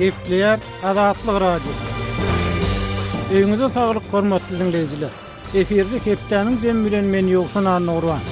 Gepleýär Azatlyk Radiosy. Öýüňize saglyk hormatly diňleýjiler. Efirde hepdäniň jemi bilen men Ýowşan Annagurban.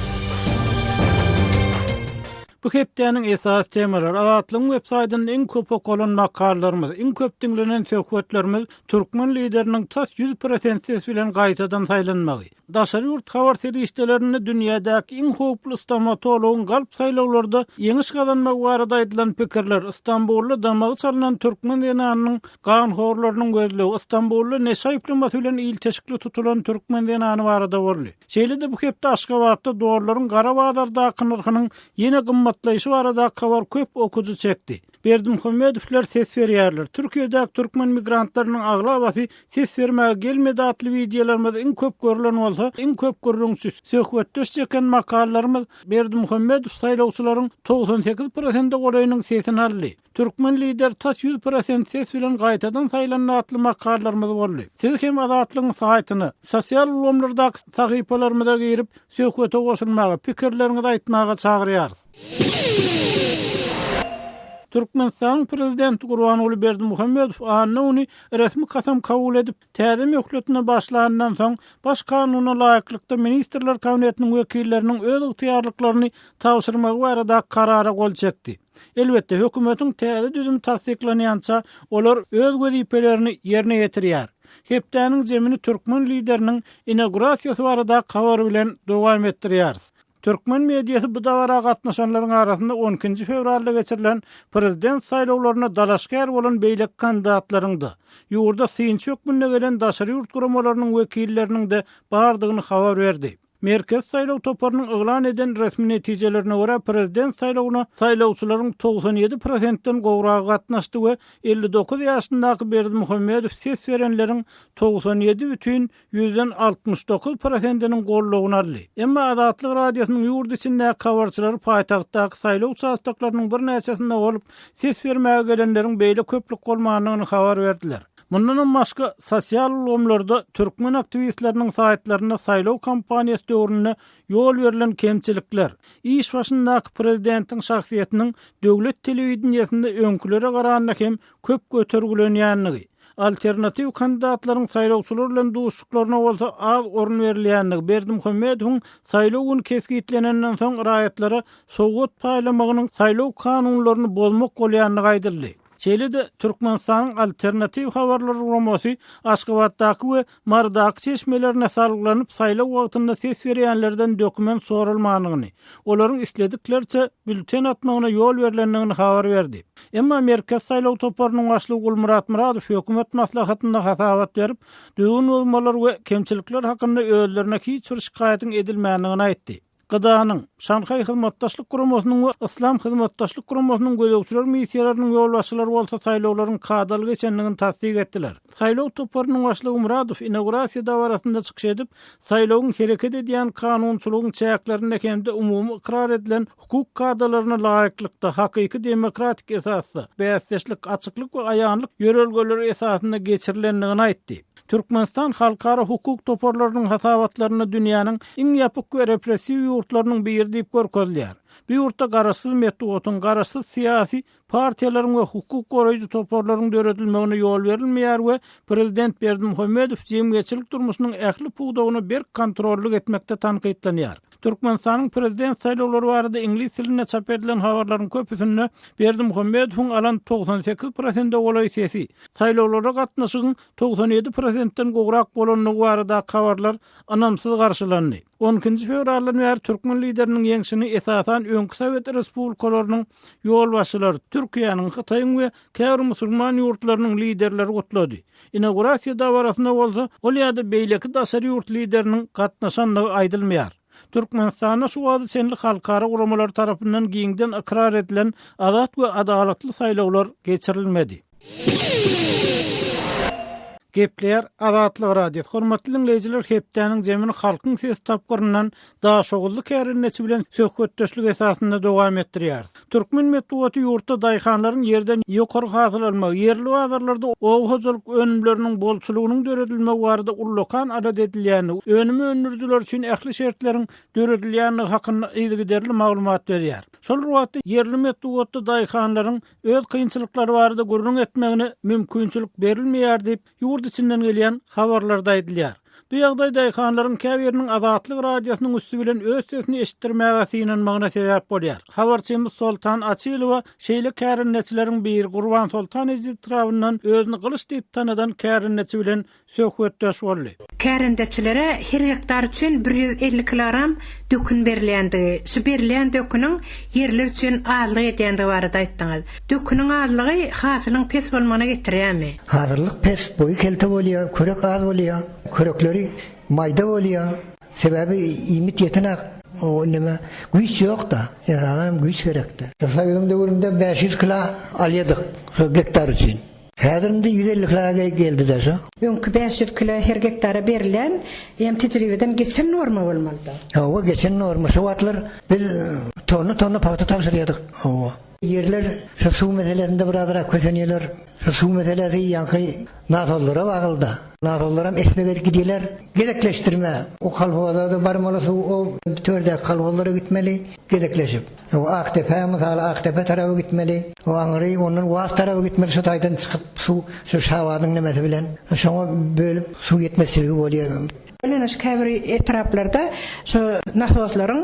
Bu hepdäniň esasy temalary Azatlygyň web saýtynda iň köp okalan makalalarymyz, iň köp diňlenen söhbetlerimiz türkmen lideriniň tas 100% ses bilen gaýtadan saýlanmagy, Daşary ýurt habar serişdelerinde dünýädäki iň howply stomatologyň galp saýlawlarda ýeňiş gazanmagy barada aýdylan pikirler, Stambulda damagy çalnan türkmen zenanynyň ganhorlarynyň gözlegi, Stambulda neşe aýyplamasy bilen ilteşikli tutulan türkmen zenany barada boldy. Şeýle-de bu hepde Aşgabatda dollaryň gara bazardaky nyrhynyň ýene gymmatlaýşy baradaky habar köp okyjy çekdi. Berdimuhamedowlar ses berýärler. Türkiýedäki türkmen migrantlarynyň aglabasy ses bermäge gelmedi atly wideolarymyz iň köp görlen bolsa, iň köp gürrüňçi, söhbetdeş çeken makalalarymyz Berdimuhamedow saýlawçylaryň 98 prosente golaýynyň sesini aldy. Türkmen lideri tas 100 prosent ses bilen gaýtadan saýlandy atly makalalarymyz boldy. Siz hem Azatlygyň saýtyna, sosial ulgamlardaky sahypalarymyza girip, söhbete goşulmaga, pikirleriňizi aýtmaga çagyrýarys. Türkmenistanyň Prezidenti Gurbanguly Berdimuhamedow anna güni resmi kasam kabul edip, täze möhletine başlanyndan soň, Baş kanuna laýyklykda Ministrler Kabinetiniň wekilleriniň öz ygtyýarlyklaryny tabşyrmagy barada Karara gol çekdi. Elbetde, hökümetiň täze düzümi tassyklanýança, olar öz wezipelerini ýerine ýetirýär. Hepdäniň jemini türkmen Lideriniň inaugurasiýasy baradaky habar bilen dowam etdirýäris. Türkmen mediasy bu dabara gatnaşanlaryň arasynda on ikinji fewralda geçirilen prezident saýlawlaryna dalaşgär bolan beýleki kandidatlaryň-da, ýurda synçy hökmünde gelen daşary ýurt guramalarynyň wekilleriniň-de bardygyny habar berdi. Merkezi saýlaw toparynyň yglan eden resmi netijelerine görä, prezident saýlawyna saýlawçylaryň 97 prosentden gowragy gatnaşdy we 59 ýaşyndaky Berdimuhamedow ses berenleriň 97 bütin 69% prosentiniň goldawyny aldy. Emma Azatlyk Radiosynyň ýurt içindäki habarçylary paýtagtdaky saýlaw uçastoklarynyň birnäçesinde bolup, ses bermäge gelenleriň beýle köplük bolmandygyny habar berdiler. Mundanam başga, sosial ulgamlarda türkmen aktiwistleriniň saýtlarynda saýlaw kampaniýasy döwründe ýol berlen kemçilikler, iş başyndaky prezidentiň şahsyýetiniň döwlet telewideniýesinde öňkülere garanda hem köp götergilenýändigi, alternatiw kandidatlaryň saýlawçylar bilen duşuşyklaryna bolsa az orun berilýändigi, Berdimuhamedowyň saýlaw güni kesgitlenenden soň raýatlara sowgat paýlamagynyň saýlaw kanunlaryny bozmak bolýandygy aýdyldy. Şeýle-de, Türkmenistanyň Alternatiw habarlar guramasy Aşgabatdaky we Marydaky çeşmelerine salgylanyp, saýlaw wagtynda ses berýänlerden dokument soralmandygyny, olaryň isledikleriçe bülten atmagyna ýol berlendigini habar berdi. Emma Merkezi saýlaw toparynyň başlygy Gulmyrat Myradow hökümet maslahatynda hasabat berip, düzgün bozmalar we kemçilikler hakynda özlerine hiç bir şikaýatyň edilmändigini aýtdy. GDA-nyň, Şanhaý Hyzmatdaşlyk Guramasynyň we Yslam Hyzmatdaşlyk Guramasynyň gözegçiler missiýalarynyň ýolbaşçylary bolsa saýlawlaryň kadaly geçendigini tassyk etdiler. Saýlaw toparynyň başlygy Myradow inaugurasiýa dabarasynda çykyş edip, saýlawyň hereket edýän kanunçylygyň çäklerinde hem-de umumy ykrar edilen hukuk kadalaryna laýyklykda, hakyky demokratik esasda, bäsdeşlik, açyklyk we aýanlyk ýörelgeleri esasynda geçirilendigini aýtdy. Türkmenistan halkara hukuk toparlarynyň hasabatlarynda dünýäniň iň ýapyk we repressiw ýurtlarynyň biri diýip görkezilýär. Bu ýurtda garaşsyz metbugatyň, garaşsyz syýasy partiýalaryň we hukuk goraýjy toparlaryň döredilmegine ýol berilmeýär we prezident Berdimuhamedow jemgyýetçilik durmuşynyň ähli pudagyna berk kontrollyk etmekde tankytlanýar. Türkmenistanyň prezident saýlawlary barada iňlis dilinde çap edilen habarlaryň köpüsinde Berdimuhamedowyň alan 98 prosente golaý sesi, saýlawlara gatnaşygyň 97 prosentden gowrak bolandygy baradaky habarlar ynamsyz garşylandy. On ikinji fewraldan bäri türkmen lideriniň ýeňşini esasan öňki sowet respublikalarynyň ýolbaşçylary, Türkiýäniň, Hytaýyň we käbir musulman ýurtlarynyň liderleri gutlady. Inaugurasiýa dabarasyna bolsa ol ýa-da beýleki daşary ýurt lideriniň gatnaşandygy aýdylmaýar. Türkmenistanda şu wagta çenli halkara guramalary tarapyndan giňden ykrar edilen azat we adalatly saýlawlar geçirilmedi. Gepleýär Azatlyk Radiosy. Hormatly diňleýjiler, hepdäniň jemini Halkyň sesi tapgyryndan daşoguzly kärendeçi bilen söhbetdeşlik esasynda dowam etdirýäris. Türkmen metbugaty ýurtda daýhanlaryň ýerden ýokary hasyl almagy, ýerli bazarlarda oba hojalyk önümleriniň bolçulygynyň döredilmegi barada ullakan alada edilýändigi, önüm öndürijiler üçin ähli şertleriň döredilýändigi hakynda yzygiderli maglumat berýär. Şol bir wagtda, ýerli metbugatda daýhanlaryň öz kynçylyklary barada gürrüň etmegine mümkinçilik berilmeýär diýip, ýurt içinden gelýän habarlarda aýdylýar. Bu ýagdaý daýhanlaryň käbiriniň Azatlyk Radiosynyň üsti bilen öz sesini eşitdirmäge synanmagyna sebäp bolýar. Habarçymyz Soltan Açylowa şeýle kärendeçileriň biri Gurbansoltan eje etrabyndan özüni Gylyç diýip tanadan kärendeçi bilen söhbetdeş boldy. Kärendeçilere her gektar üçin 150 kilogram dökün berilýändigi, şu berilýän döküniň ýerler üçin azlyk edýändigi barada aýtdyňyz. Döküniň azlygy hasylyň pes bolmagyna getirýärmi? Hazyrlyk pes, boýy kelte bolýar, körek az bolýar, körekleri maýda bolýar. Sebäbi iýmit ýetenak, o neme, güýç ýok-da, esasanam güýç gerek-de. Soýuzyň döwründe 500 kilo alýardyk şo gektar üçin. Häzir indi 150 kilo geldi-de şo. Öňki 500 kilo her gektara berilýän hem tejribeden geçen norma bolmaly-da. Hawa, geçen norma. Şo wagtlar biz tonna-tonna pagta tabşyrýardyk. Hawa. Ýerler şu suw meselesinde birazrak kösenýärler. Şu suw meselesi ýaňky nasoslara bagly-da. Nasoslaram esmek edip gidýärler. Gezekleşdirme. O kolhoza-da barmaly suw, o tördäki kolhozlara gitmeli gezekleşip. O Akdepä mysaly Akdepe taraba gitmeli. O aňry ondan Was taraba gitmeli şu taýdan çykyp suw şu Şabadyň nemesi bilen. Şoňa bölüp suw ýetmezçiligi bolýar. Ýöne şu käbir etraplarda şu nasoslaryň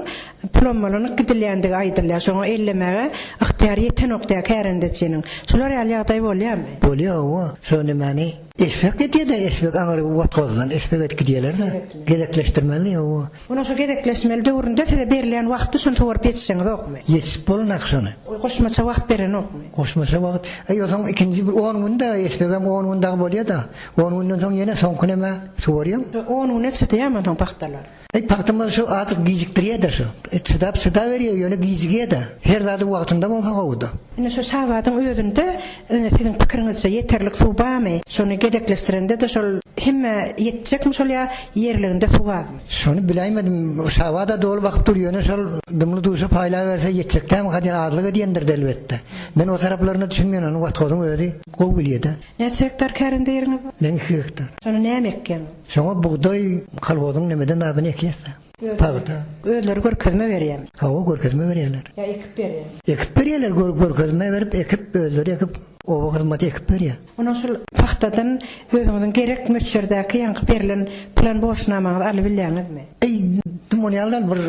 plombalanyp gidilýändigi aýdylýar. Şoňa ellemäge ygtyýar ýetenok diýýär kärendeçiniň. Şular ýaly ýagdaý bolýarmy? Bolýar hawa. Şo nemäni esbek edýär-de, esbek aňry wotgozdan esbek edip gidýärler-de. Gezekleşdirmeli hawa. Onuň şu gezekleşmeli döwründe size berilýän wagtda şony suwaryp ýetişeňizokmy? Ýetişip bolanok şony. Goşmaça wagt berenokmy? Goşmaça wagt. Eý, onsoň ikinji bir on günde esbegem on gün dagy bolýar-da. On günden soň ýene soňky neme suwarýaň? On güne çydaýarmy onsoň pagtalar? Eý, pagtamyz şu azajyk gijikdirýär-de şu. Çydap çydaberýär, ýöne gijigýär-de. Her zady wagtynda bolsa gowy-da. Indi şu Şabadyň özünde siziň pikiriňizçe ýeterlik suw barmy? Şony gezekleşdirende-de şol hemmä ýetjekmi şol ýa ýerliginde suw azmy? Şony biläýmedim. Şabad-a doly bakyp dur, ýöne şol dymly-duşa paýlaberse ýetjek dälmi diýen azlyk edýändir-de elbetde. Men o taraplaryna düşünmeýän, ony Wathozyň özi gowy bilýär-de. Näçe gektar kärende ýeriňiz bar? Meň iki gektar. Şony näme ekýäňiz? Şoňa bugdaý, kolhozyň nemeden zadyny ekýäs-dä. Pagta. Özleri görkezme berýärmi? Hawa, görkezme berýärler. Ýa ekip berýärmi? Ekip berýärler, görkezme berip, ekip, özleri ekip, oba hyzmaty ekip berýär. Ondan şol pagtadan özüňiziň gerek möçberdäki ýaňky berlen plan borçnamaňyzy alybilýäňizmi? Eý, dym ony ýaly däl, bir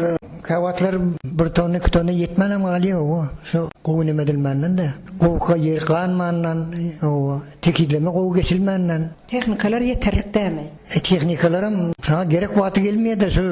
käwagtlar bir tonna, iki tonna ýetmänem galýar, hawa, şo gowy neme edilmänden-de, gowka ýer ganmandan, hawa, tekizleme gowy geçilmänden. Tehnikalar ýeterlik dälmi? E, tehnikalaram saňa gerek wagty gelmeýär-de, şu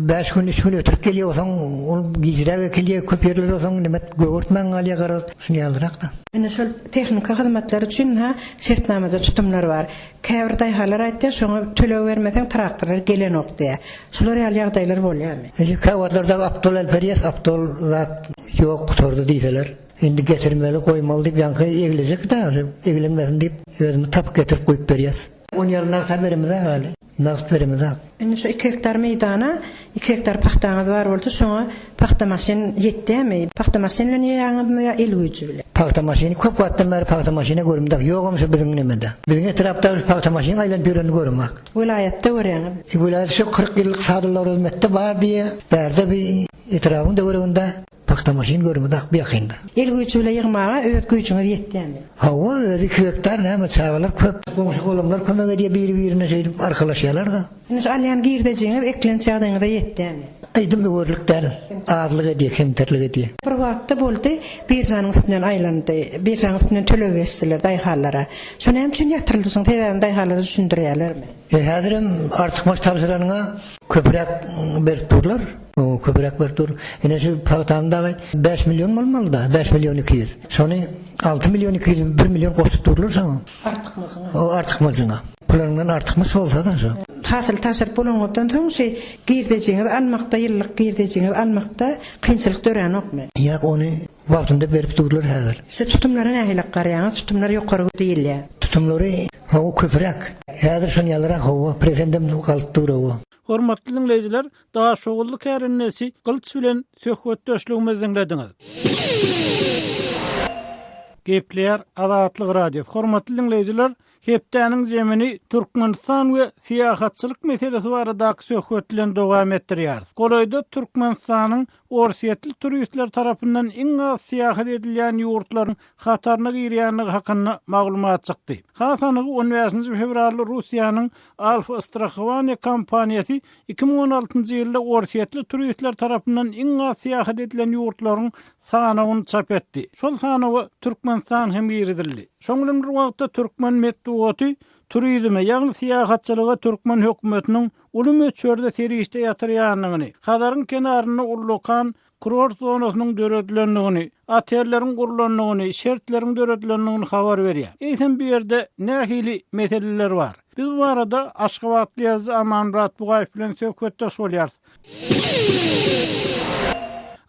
bäş gün, üç gün ötürip gelýär, onsoň ol gijräk ekilýär, köp ýerler onsoň neme gögertmän galýar, garaz, şuny ýalyrak-da. Indi şol tehnika hyzmatlary üçin ha şertnamada tutumlar bar. Käbir daýhanlar aýtýar, şoňa töleg bermeseň traktorlar gelenok diýýär. Şular ýaly ýagdaýlar bolýarmy? Indi käwagtlarda aptol elperýäs, aptol zat ýok gutardy diýseler, indi getirmeli, goýmaly diýip ýaňky eglejek-dä, eglenmesin diýip özümiz tapyp getirip guýup berýäs. On ýaly nagt-a beremizok häli. Nagt beremizok. Indi şu iki gektar meýdana iki gektar pagtaňyz bar bolsa, şoňa pagta maşyn ýetýärmi? Pagta maşyn bilen ýygýaňyzmy ýa el güýji bilen? Pagta maşyny köp wagtdan bäri pagta maşyna görümdak ýogam şu biziň nemede. Biziň etrapda şu pagta maşyn aýlanyp ýörenini göremok. Welaýatda görýäňizmi? Welaýat şu 40 ýyllyk Sadylla Orazmetde bar diýýä. Bärde bir etrabyň töwereginde Pagta maşyn görmedik bu ýakynda. El güýji bile ýygmaga öz güýjüňiz ýetýärmi? Hawa, özi iki gektar näme, çagalar köp, goňşy-golamlar kömek edýär biri-birine şeýdip arkalaşýarlar-da. Indi şu alýan girdejiňiz eklenç ýagdaýyňyza ýetýärmi? Aýdym öwerlik däl, azlyk edýär, kemterlik edýär. Bir wagtda boldy, biržanyň üstünden aýlandy, biržanyň üstünden töleg geçdiler daýhanlara. Şo näme üçin ýatyryldy, şoň sebäbini daýhanlara düşündirýärlermi? E, häzirem artykmaç tabşyranyňa köpräk berip durlar. Köpräk berip dur. Ine şu pagtany dagy 5 million bolmaly-da, 5 million 200. Şony 6 million 200, 1 million goşup durlar şoňa. Artykmajyňa. O artykmajyňa. Pulundan artykmaç bolsa-da şo. Hasyl tabşyryp bolanyňyzdan soň şu girdejiňizi almakda, ýyllyk girdejiňizi almakda kynçylyk döränokmy? Ýok, ony wagtynda berip durlar häzir. Şu tutumlara nähili garaýaňyz? Tutumlar ýokary diýilýär. Tutumlary hawa köpräk. Häzir şon ýalyrak hawa, presendem galyp dur hawa. Hormatly diňleýjiler, Daşoguzly kärendeçi Gylyç bilen söhbetdeşligimizi diňlediňiz. Gepleýär Azatlyk Radiosy. Hormatly diňleýjiler, hepdäniň jemini Türkmenistan we syýahatçylyk meselesi baradaky söhbet bilen dowam etdirýäris. Golaýda Türkmenistanyň orsýetli turistler tarapyndan iň az syýahat edilýän ýurtlaryň hataryna girýändigi hakynda maglumat çykdy. Has anygy on bäşinji fewralda Russiýanyň Alfa Strahowaniýe kompaniýasy 2016-njy ýylda orsýetli turistler tarapyndan iň az syýahat edilen ýurtlaryň sanawyny çap etdi. Şol sanawa Türkmenistan hem girizildi. Şoň bilen bir wagtda türkmen metbugaty turizme, ýagny syýahatçylyga türkmen hökümetiniň uly möçberde serişde ýatyrýandygyny, Hazaryň kenarynda ullakan kurort zonasynyň döredilendigini, otelleriň gurlandygyny, şertleriň döredilendigini habar berýär. Eýsem bu ýerde nähili meseleler bar? Biz bu barada aşgabatly ýazyjy Amanmyrat Bugaýew bilen söhbetdeş bolýarys.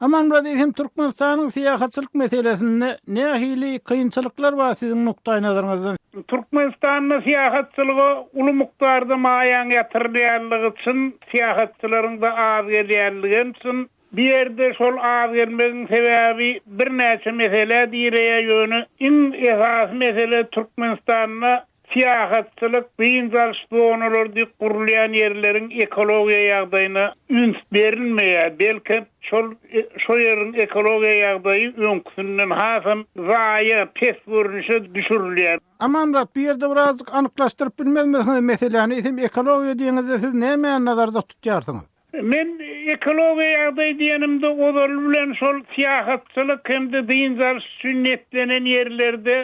Amanmyrat eýsem Türkmenistanyň syýahatçylyk meselesinde nähili kynçylyklar bar siziň nukdaýnazaryňyzdan? Türkmenistanda syýahatçylyga uly mukdarda maýaň ýatyrylýanlygy çyn, syýahatçylaryň-da az gelýänligem çyn. Bu ýerde şol az gelmegiň sebäbi birnäçe meselä direýär, ýöne iň esasy mesele Türkmenistanda syýahatçylyk, dynç alyş zonalary diýip gurulýan ýerleriň ekologiýa ýagdaýyna üns berilmeýär, belkem şol şo ýeriň ekologiýa ýagdaýy öňküsinden hasam zaýa, pes görnüşe düşürilýär. Amanmyrat, bu ýerde birazjyk anyklaşdyryp bilmezmisiňiz meseläni, eýsem ekologiýa diýeňizde siz nämäni nazarda tutýarsyňyz? Men ekologiýa ýagdaýy diýenimde ozaly bilen şol syýahatçylyk hem-de dynç alyş üçin niýetlenen ýerlerde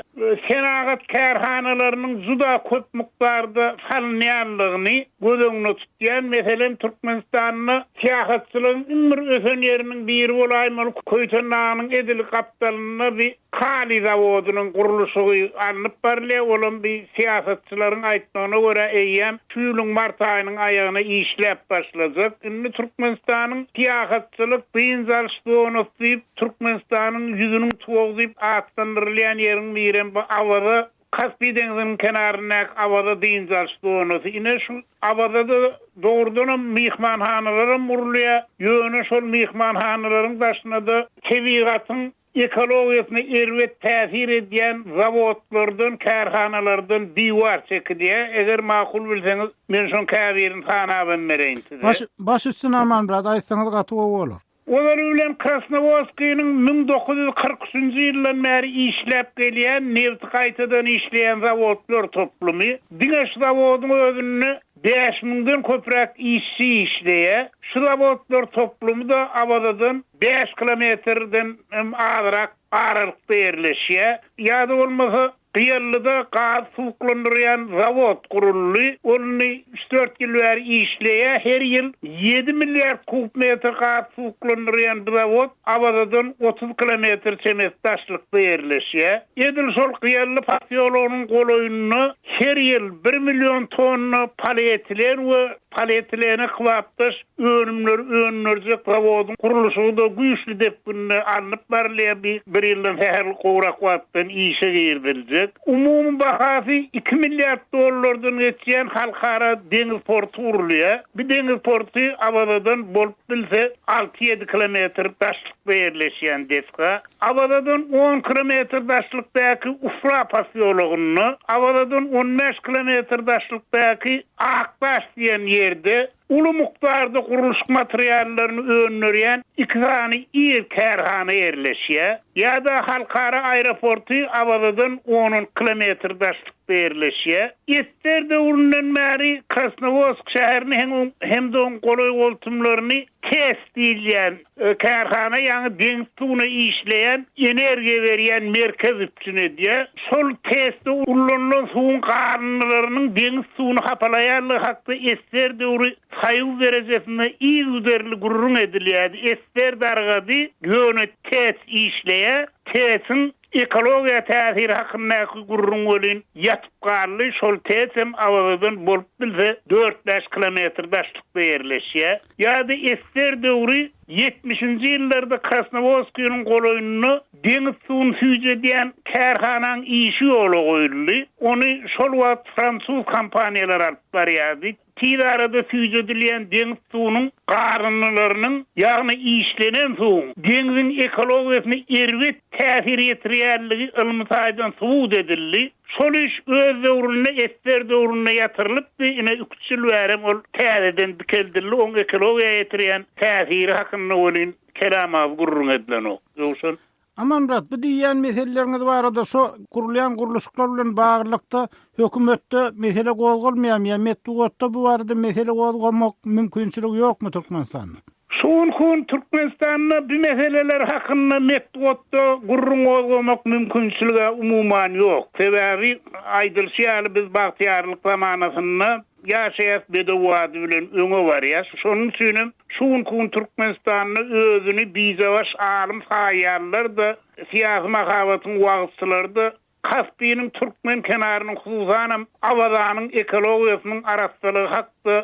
senagat kärhanalarynyň juda köp mukdarda salynýanlygyny göz öňünde tutýan. Meselem, Türkmenistanda syýahatçylygyň iň bir ösen ýeriniň biri bolaýmaly Köýtendagynyň edil gapdalynda bir Kaliý zawodynyň gurluşygy alnyp barylýar, olam bir syýasatçylaryň aýtmagyna görä eýýäm şu ýylyň mart aýynyň aýagyna işläp başlajak. Indi Türkmenistanyň syýahatçylyk, dynç alyş zonasy diýip, Türkmenistanyň ýüzüniň tuwagy diýip atlandyrylýan ýeriň birem bu Awaza, Kaspi deňziniň kenaryndaky Awaza dynç alyş zonasy. Ine şu Awazada dogrudanam myhmanhanalaram gurulýar, ýöne şol myhmanhanalaryň daşynda-da tebigatyň Ekologiýasyna erbet täsir edýän zawodlardan, kärhanalardan diwar çekilýär. Eger makul bilseňiz, men şoň käbirini sanabam bereýin size. Baş, baş üstüne Amanmyrat, aýtsaňyz gaty gowy bolar. Ozaly bilen Krasnowodskiniň 1943-nji ýyldan bäri işläp gelýän nebti gaýtadan işleýän zawodlar toplumy. Diňe şu zawodyň özünde Bäş müňden köpräk işçi işleýär. Şu zawodlar toplumy-da Awazadan bäş kilometrden hem azrak aralykda ýerleşýär. Ýa-da bolmasa, Gyýanlyda gaz suwuklandyrýan zawod guruldy. Ol indi üç-dört ýyl bäri işleýär. Her ýyl ýedi milliard kub metr gaz suwuklandyrýan bu zawod Awazadan 30 kilometr çemesi daşlykda ýerleşýär. Edil şol Gyýanly posýologynyň golaýynda her ýyl bir million tonna polietilen we polietilene kybapdaş önümleri öndürjek zawodyň gurluşygy-da güýçli depginde alnyp barylýar, bi bir ýyldan sähel gowrak wagtdan işe giriziljek. Umumy bahasy iki milliard dollardan geçýän halkara deňiz porty gurulýar. Bu deňiz porty Awazadan bolup bilse alty-ýedi kilometr daşlykda ýerleşýän desga. Awazadan on kilometr daşlykdaky Ufra posýologynda, Awazadan on bäş kilometr daşlykdaky Akdaş diýen ýerde uly mukdarda gurluşyk materiallaryny öndürýän iki sany iri kärhana ýerleşýär. Ýa-da halkara aeroporty Awazadan on-on kilometr daşlykda ýerleşýär. Ssr döwründen bäri Krasnowodsk şäherini hem-de oň golaý-goltumlaryny TES diýilýän Kärhana ýaňy deňiz suwuna işleýän energiýa berýän merkez üpjün edýär. Şol TES-de ullanylan suwuň galyndylarynyň deňiz suwuny hapalaýanlygy hakda ssr döwri soýuz derejesinde yzygiderli gürrüň edilýärdi. Ssr dargady, ýöne TES işleýär. TES-iň ekologiýa täsiri hakyndaky gürrüň welin ýatyp galdy. Şol TES hem Awazadan bolup bilse dört-bäş kilometr daşlykda ýerleşýär. Ýa-da ssr döwri ýetmişinji ýyllarda Krasnowodskiniň golaýynda deňiz suwuny süýjedýän kärhanaň işi ýola goýuldy. Ony şol wagt fransuz kompaniýalary alyp barýardy. Tiz arada süýjedilýän deňiz suwunyň garyndylarynyň, ýagny işlenen suwuň deňziň ekologiýasyna erbet täsir ýetirýänligi ylmy taýdan subut edildi. Şol iş öz döwründe, ssr döwründe ýatyrylypdy, ine iküç ýyl bärem ol täzeden dikeldildi, oň ekologiýa ýetirýän täsiri hakynda welin kelam-agyz gürrüň edilenok. Ýowşan. Amanmyrat, bu diýýän meseleleriňiz barada şo gurulýan gurluşyklar bilen baglylykda hökümetde mesele gozgalmaýarmy ýa metbugatda bu barada mesele gozgamak mümkinçiligi ýokmy Türkmenistanda? Şu günki gün Türkmenistanda bu meseleler hakynda metbugatda gürrüň gozgamak mümkinçiligi umuman ýok. Sebäbi, aýdylyşy ýaly, biz bagtyýarlyk zamanasynda ýaşaýas, bedew ady bilen öňe barýas. Şonuň üçinem şu günki gün Türkmenistanda özüni bijabaş alym saýýanlar-da, syýasy mahabatyň wagyzçylary-da Kaspiniň türkmen kenarynyň, hususanam Awazanyň ekologiýasynyň arassalygy hakda,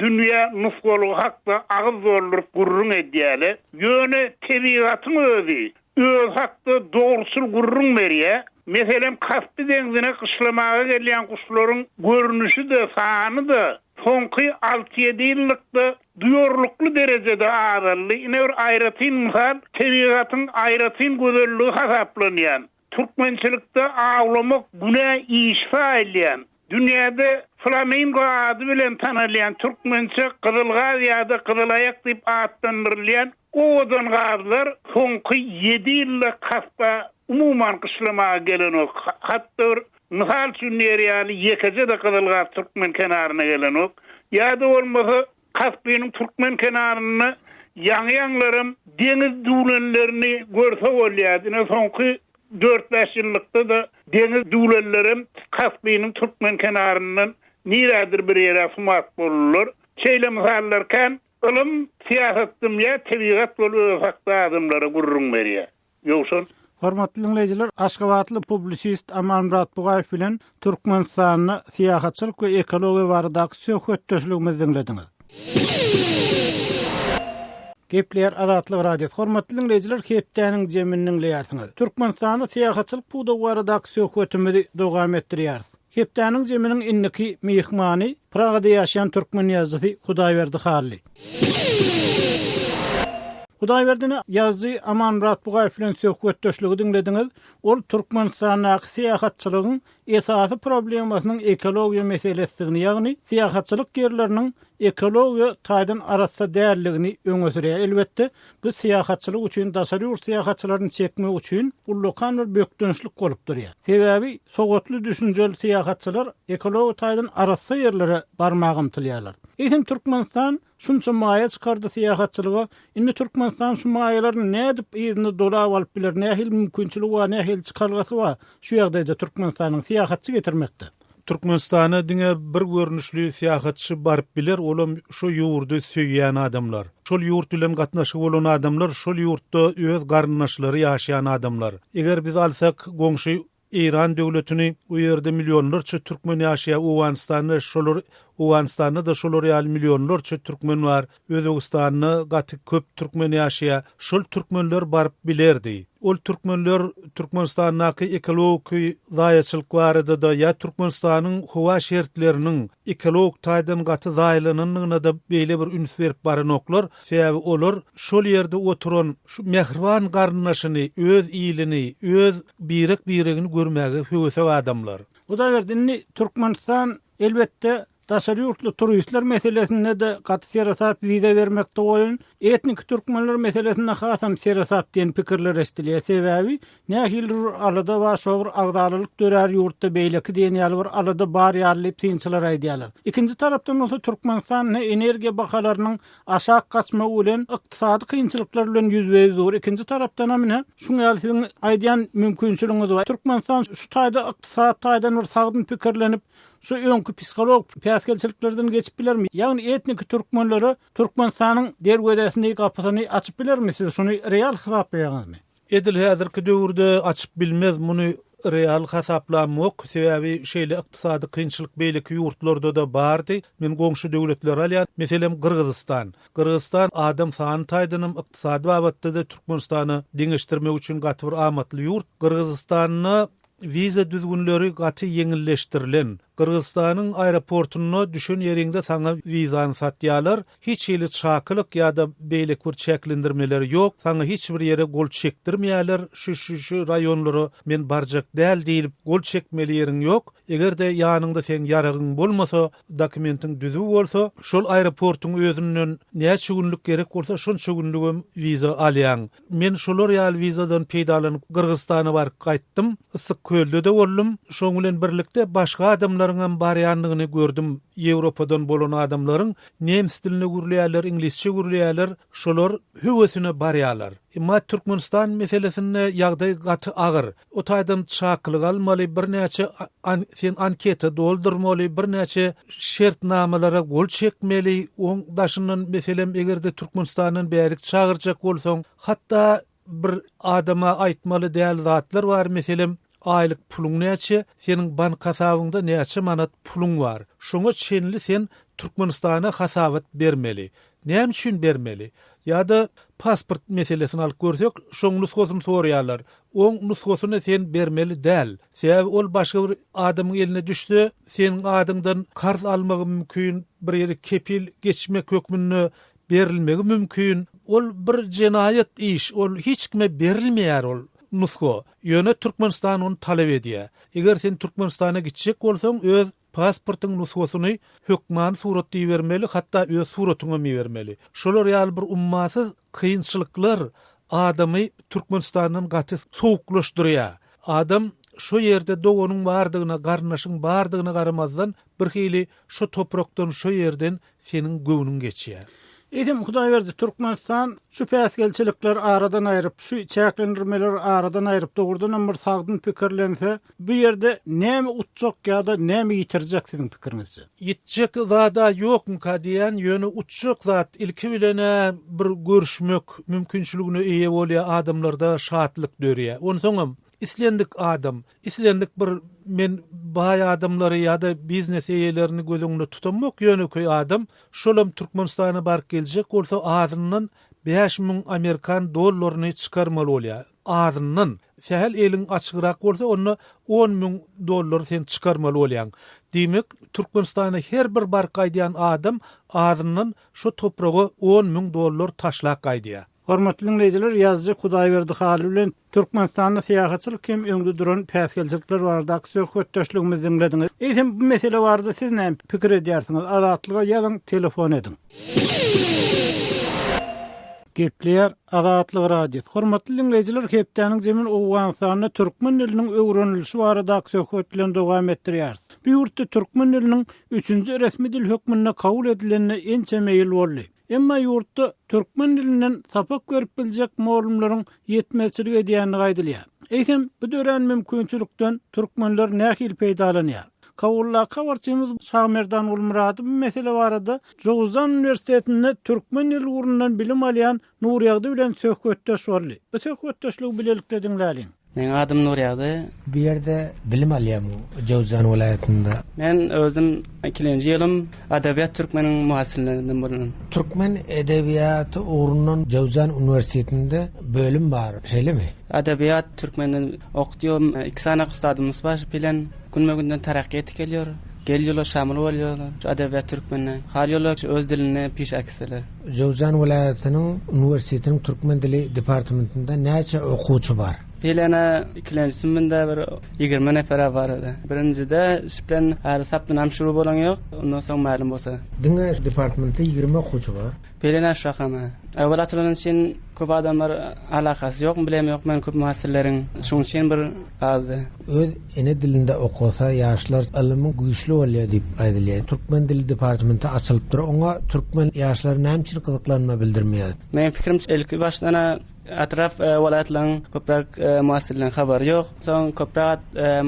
dünýä nusgalygy hakda agyz dolduryp gürrüň edýärler. Ýöne tebigatyň özi özi hakda dogruçyl gürrüň berýär. Meselem, Kaspi deňzine gyşlamaga gelýän guşlaryň görnüşi-de, sany-da soňky alty-ýedi ýyllykda duýarlykly derejede azaldy. Ine bir aýratyn mysal, tebigatyň aýratyn gözelligi hasaplanýan Türkmençilikde awlamak günä iş saýylýan, dünýäde flamingo ady bilen tanalýan, türkmençe gyzylgaz ýa-da gyzylaýak diýip atlandyrylýan owadan gazlar soňky ýedi ýylda Kaspa umuman gyşlamaga gelenok. Hatda bir mysal üçin diýer ýaly ýekeje-de gyzylgaz türkmen kenaryna gelenok. Ýa-da bolmasa Kaspiniň türkmen kenarynda ýaňy-ýaňylaram deňiz düwlenlerini görse bolýardy. Ine, soňky dört-bäş ýyllykda-da deňiz düwlenlerem Kaspiniň türkmen kenaryndan nirädir bir ýere sumat boldular. Şeýle mysallar kän. Ylym syýasat dymýar, tebigat bolup özi hakda adamlara gürrüň berýär. Ýowşan. Hormatly diňleýjiler, aşgabatly publisist Amanmyrat Bugaýew bilen Türkmenistanda syýahatçylyk we ekologiýa baradaky söhbetdeşligimizi diňlediňiz. Gepleýär Azatlyk Radiosy. Hormatly diňleýjiler, hepdäniň jemini diňleýärsiňiz. Türkmenistanda syýahatçylyk pudagy baradaky söhbetimizi dowam etdirýäris. Hepdäniň zeminiň indiki myhmany Pragada ýaşaýan türkmen ýazyjysy Hudaýberdi Hally. Hudaýberdini ýazyjy Amanmyrat Bugaýew bilen söhbetdeşligi diňlediňiz. Ol Türkmenistandaky syýahatçylygyň esasy problemasynyň ekologiýa meselesidigini, ýagny syýahatçylyk ýerleriniň ekologiýa taýdan arassa däldigini öňe sürýär. Elbetde, bu syýahatçylyk üçin, daşary ýurt syýahatçylaryny çekmek üçin ullakan bir bökdençlik bolup durýar. Sebäbi sowatly, düşünjeli syýahatçylar ekologiýa taýdan arassa ýerlere barmaga ymtylýarlar. Eýsem, Türkmenistan şunça maýa çykardy syýahatçylyga, indi Türkmenistan şu maýalaryny nädip yzyna dolap alyp biler, nähili mümkinçiligi bar, nähili çykalgasy bar şu ýagdaýda Türkmenistanyň syýahatçy getirmekde? Türkmenistana diňe bir görnüşli syýahatçy baryp biler, olam şo ýurdy söýýän adamlar. Şol ýurt bilen gatnaşygy bolan adamlar, şol ýurtda öz garyndaşlary ýaşaýan adamlar. Eger biz alsak goňşy Eýran döwletini, o ýerde millionlarça türkmen ýaşaýar, Owganystanda şolar Owganystanda-da şolar ýaly millionlarça türkmen bar. Özbegistanda gaty köp türkmen ýaşaýar. Şol türkmenler baryp bilerdi. Ol türkmenler Türkmenistandaky ekologiki zaýaçylyk barada-da ýa Türkmenistanyň howa şertleriniň ekologik taýdan gaty zaýalanandygyna-da beýle bir üns berip baranoklar. Sebäbi olar şol ýerde oturan şu mähriban garyndaşyny, öz ilini, öz birek-biregini görmäge höwesek adamlar. Hudaýberdi, indi Türkmenistan, elbetde, Daşary ýurtly turistler meselesinde-de gaty seresap wiza bermekde goýun, etniki türkmenler meselesinde hasam seresap diýen pikirler eşidilýär. Sebäbi nähilidir bir alada bar, şo bir agzalalyk dörär ýurtda beýleki diýen ýaly bir alada bar ýaly diýip synçylar aýdýarlar. Ikinji tarapdan bolsa Türkmenistan energiýa bahalarynyň aşak gaçmagy bilen ykdysady kynçylyklar bilen ýüzbe-ýüz dur. Ikinji tarapdanam ine şuň ýaly siziň aýdýan mümkinçiligiňiz bar. Türkmenistan şu taýda ykdysady taýdan bir sagdyn pikirlenip, Şu öňki psihologik päsgelçiliklerden geçip bilermi? Ýagny etniki türkmenlere Türkmenistanyň derwezesini, gapysyny açyp bilermi? Siz şuny real hasaplaýaňyzmy? Edil häzirki döwürde açyp bilmez, muny real hasaplamok. Sebäbi şeýle ykdysady kynçylyk beýleki ýurtlarda-da bardy. Men goňşy döwletleri alýan. Meselem, Gyrgyzystan. Gyrgyzystan adam sany taýdanam, ykdysady babatda-da Türkmenistana deňeşdirmek üçin gaty bir amatly ýurt. Gyrgyzystanda Wiza düzgünleri gaty ýeňilleşdirilen. Gyrgyzystanyň aeroportunda düşen ýeriňde saňa wizany satýarlar. Hiç hili çakylyk ýa-da beýleki bir çäklendirmeler ýok. Saňa hiç bir ýere gol çekdirmeýärler. Şu şu şu raýonlara men barjak däl diýlip gol çekmeli ýeriň ýok. Eger-de ýanyňda seň ýaragyň bolmasa, dokumentiň düzüw bolsa, şol aeroportuň özünden näçe günlük gerek bolsa şonça günlügem wiza alýaň. Men şolar ýaly wizadan peýdalanyp Gyrgyzystana baryp gaýtdym. Yssyk kölde-de boldum. Şoň bilen birlikde başga adamlaryňam barýandygyny gördüm. Ýewropadan bolan adamlaryň nemes dilinde gürleýärler, iňlisçe gürleýärler. Şolar höwesine barýarlar. Emma Türkmenistan meselesinde ýagdaý gaty agyr. O taýdan çakylyk almaly, birnäçe sen anketa doldurmaly, birnäçe şertnamalara gol çekmeli, oň daşyndan meselem eger-de Türkmenistandan bärik çagyrjak bolsaň, hatda bir adama aýtmaly däl zatlar bar, meselem, aýlyk puluň näçe, seniň bank hasabyňda näçe manat puluň bar, şoňa çenli sen Türkmenistana hasabat bermeli. Näme üçin bermeli? Ýa-da pasport meselesini alyp görsek, şoň nusgasyny soraýarlar. Oň nusgasyny sen bermeli däl. Sebäbi ol başga bir adamyň eline düşse, seniň adyňdan karz almagy mümkin, bir ýere kepil geçmek hökmünde berilmegi mümkin. Ol bir jenaýat iş, ol hiç kime berilmeýär ol nusga. Ýöne Türkmenistan ony talap edýär. Eger sen Türkmenistana gitjek bolsaň, öz Pasportyň nusgasyny hökmany suratda ibermeli, hatda öz suratyňam ibermeli. Şolar ýaly bir ummasyz kynçylyklar adamy Türkmenistandan gaty sowuklaşdyrýar. Adam şo ýerde doganyň bardygyna, garyndaşyň bardygyna garamazdan birhili şo toprakdan, şo ýerden seniň göwnüň geçýär. Eýsem, Hudaýberdi, Türkmenistan şu päsgelçilikleri aradan aýryp, şu çäklendirmeleri aradan aýryp, dogrudanam bir sagdyn pikirlense, bu ýerde näme utjak ýa-da näme ýitirjek siziň pikiriňizçe? Ýitjek zad-a ýokmyka diýýän, ýöne utjak zat ilki bilen-ä bir görüşmek mümkinçiligine eýe bolýar, adamlarda şatlyk dörýär. Onsoňam, islendik adam Islendik bir men baý adamlary ýa-da biznes eýelerini göz öňünde tutamok, ýönekeý adam, şolam Türkmenistana baryp geljek bolsa azyndan 5000 amerikan dollaryny çykarmaly bolýar. Azyndan. Sähel eliň açygrak bolsa onda on müň dollary sen çykarmaly bolýaň. Diýmek, Türkmenistana her bir baryp gaýdýan adam azyndan şo topraga on müň dollar taşlap gaýdýar. Hormatly diňleýjiler, ýazyjy Hudaýberdi Hally bilen Türkmenistanda syýahatçylyk hem öňde duran päsgelçilikler baradaky söhbetdeşligimizi diňlediňiz. Eýsem, bu mesele barada siz näme pikir edýärsiňiz? Azatlyga ýazyň, telefon ediň. Gepleýär Azatlyk Radiosy. Hormatly diňleýjiler, hepdäniň jemini Owganystanda türkmen diliniň öwrenilişi baradaky söhbet bilen dowam etdirýäris. Bu ýurtda türkmen diliniň üçünji resmi dil hökmünde kabul edilenine ençeme ýyl boldy. Emma ýurtda türkmen dilinden sapak berip biljek mugallymlaryň ýetmezçilik edýändigi aýdylýar. Eýsem, bu dörän mümkinçilikden türkmenler nähili peýdalanýar? Kabuldaky habarçymyz Şamerdan Gulmyradow bu mesele barada Jowuzjan uniwersitetinde türkmen dili ugrundan bilim alýan Nurýagdy bilen söhbetdeş boldy. Bu söhbetdeşligi bilelikde diňläliň. Meň adym Nurýagdy. Bu ýerde bilim alýarmyň Jöwzjan welaýatynda? Men özüm ikilenji ýylym Edebiýat türkmeniň muhassilerinden bolan. Türkmen edebiýaty ugrundan Jöwzjan uniwersitetinde bölüm bar, şeýlemi? Edebiýat türkmenden okutýar. Iki sany ustadymyz bar bilen günbe-günden terakki etip gelýär. Gelýärler, şamyl bolýarlar şu edebiýat türkmenine. Halýarlar öz dilinde piş äkitseler. Jöwzjan welaýatynyň uniwersitetiniň türkmen dili departamentinde näçe okuwçy bar? Pelene ikilenji synpynda bir 20 nefer-ä bar özi. Birinjide şu bilen häli sapdynam şuru bolan ýok, ondan soň mälim bolsa. Diňe şu departamentde 20 okuwçy bar. Pelene şu rakama. Öwel açylany üçin köp adamlar alakasy ýokmy bilem ýok men köp muhassirleriň şuň üçin bir azdy. Öz ene dilinde okasa ýaşlar ylymy güýçli bolýar diýip aýdylýar. Türkmen dili departamenti açylypdyr. Oňa türkmen ýaşlary näme üçin gyzyklanma bildirmeýär? Meň pikirimçe ilki başdan-a etrap welaýatlaryň köpräk muhassirleriň habary ýok. Soň köpräk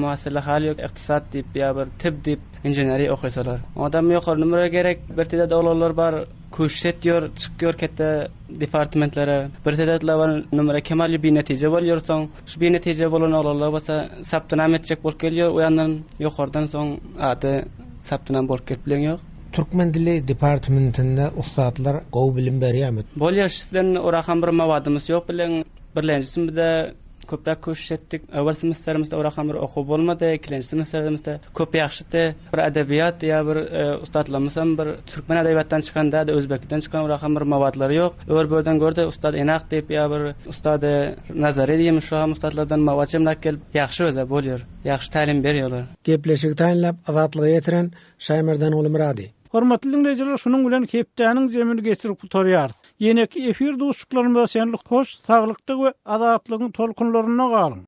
muhassirler haly ýok ykdysat diýip ýa bir tib diýip inženeriýa okaýsalar. Oňadam ýokary numra gerek. Bir tedad oglanlar bar küşt etýär çykýar ketde departamentlere. Bir tedadlar bar numra kem alýar binetije bolýar soň. Şu binetije bolan oglanlar bolsa sapdynam etjek bolup gelýär o ýandan ýokardan soň ady sapdynam bolup gelip bilen ýok. Türkmen dili departamentinde ussatlar gowy bilim berýärmi? Bolýar şif bilen orakam bir mawadymyz ýok bilen birlenji synpda. Köpräk köşüş etdik. Öwel semesterimizde urakam bir okuw bolmady. Ikilenji semesterimizde köp ýagşydy. Bir edebiýat ýa bir ussatlarymyzam bir türkmen edebiýatdan çykan däl-de, özbekden çykan urakam bir mawatlary ýok. Öwel börden görde ussat Enak diýip ýa bir ussady Nazary diýip şu ham ussatlardan mawat jemläp gelip ýagşy özä bolýar. Ýagşy tälim berýärler. Gepleşigi taýynlap Azatlyga ýetiren Şaýmerdan Gulmyrady. Hormatly diňleýjiler şunuň bilen hepdäniň jemini geçirip gutarýarys. Ýeneki efir duşuşyklarymyza çenli hoş saglykda we azatlygyň tolkunlarynda galyň!